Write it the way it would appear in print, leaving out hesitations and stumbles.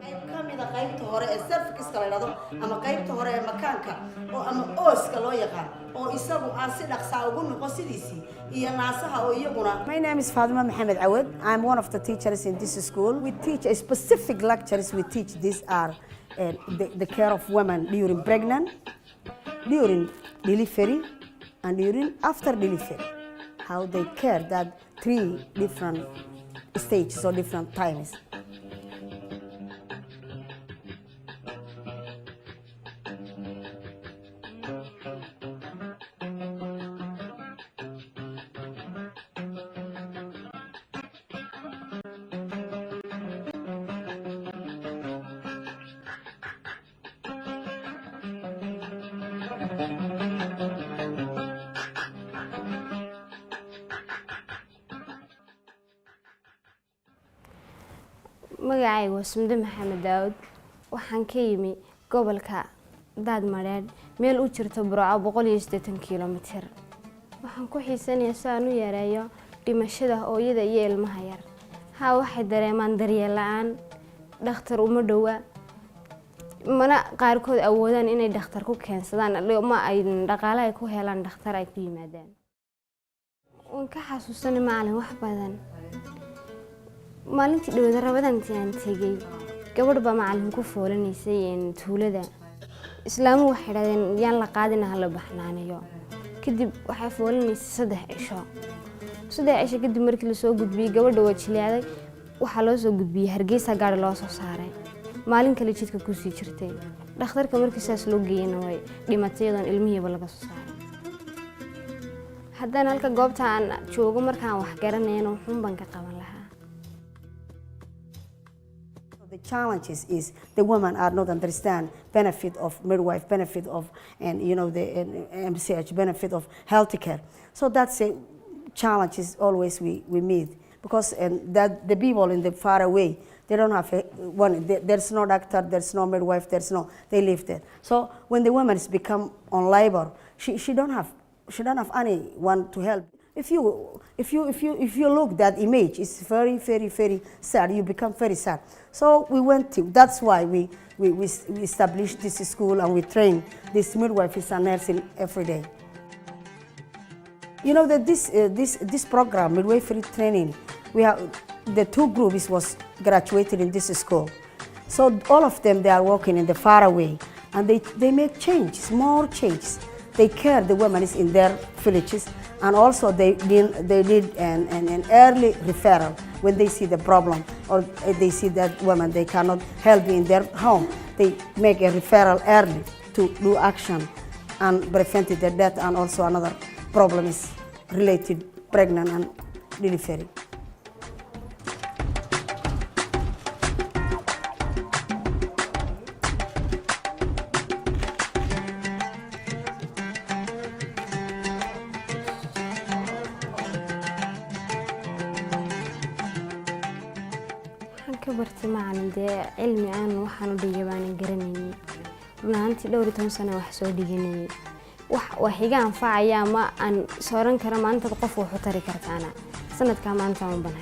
Qayb ka mida qaybta hore ee cervixka la yidhahdo ama qaybta hore ee makaanka oo ama ooska loo yaqaan oo isagu aan si dhaqsaa ugu noqon sidiisii iyo naasaha oo iyaguna. My name is Fatima Mohamed Awad. I'm one of the teachers in this school. We teach a specific lectures. We teach, these are the care of women during pregnant, during delivery and during after delivery. How they care, that three different stages or different times. Magacayga waa Sumde Maxamed Daawud. Waxaan ka yimi gobolka Daadmadheedh, meel u jirto Burco 180 kilomitir. Waxaan ku xiisanayaa si aan u yareeyo dhimashada hooyada iyo ilmaha yar. Haa, waxay dareemaan daryeel la-aan, dhakhtar uma dhowa, mana qaarkood awoodaan inay dhakhtar ku keensadaan, ma ay dhaqaale ay ku helaan dhakhtar ay ku yimaadaan. Waan ka xasuusanay, macalin, wax badan. Maalintii dhawada Rabadaantii aan tegey, gabadh baa macalin ku foolanaysay tuulada. Islaamuhu waxay idhahdeen yaan la qaadina, hala baxnaaniyo. Kadib waxay foolanaysay 3 cisho. 3 cisho kadib markii lasoo gudbiyey, gabadha waa jileeday. Waxaa loo soo gudbiyey Hargeysa, gaari loo soo saaray. Maalin kale jidka kusii jirtay dhakhtarka markii saas loo geeyena way dhimatay iyadoon ilmihiiba laga soo saaray. Haddaan halka goobta aan joogo markaan wax garanayana, wuxuun baan ka qaban lahaa. The challenges is the women are not understand benefit of midwife, benefit of and you know the MCH, benefit of health care. So that's a challenge is always we meet because and that the people in the far away, they don't have a, one there's no doctor, there's no midwife, there's no, they live there. So when the women become on labor, she don't have anyone to help. If you look that image, it's very, very, very sad. You become very sad. So we went to, that's why we established this school and we train this midwife and nursing every day. You know that this program, midwifery training, we have the two groups was graduated in this school. So all of them, they are working in the far away and they make changes, more changes. They care the women is in their villages, and also they did an early referral when they see the problem or they see that women they cannot help in their home. They make a referral early to do action and prevent the death and also another problem is related pregnant and delivery. Waxaan ka bartay, macalin, dee cilmi aan waxaan u dhigay baanan garanaynin. Run ahaantii dhowr iyo toban sano wax soo dhiganayay, wax iga anfacaya ama aan is oran kara maanta qof wax u tari kartaana sanadkaa maanta ma ban.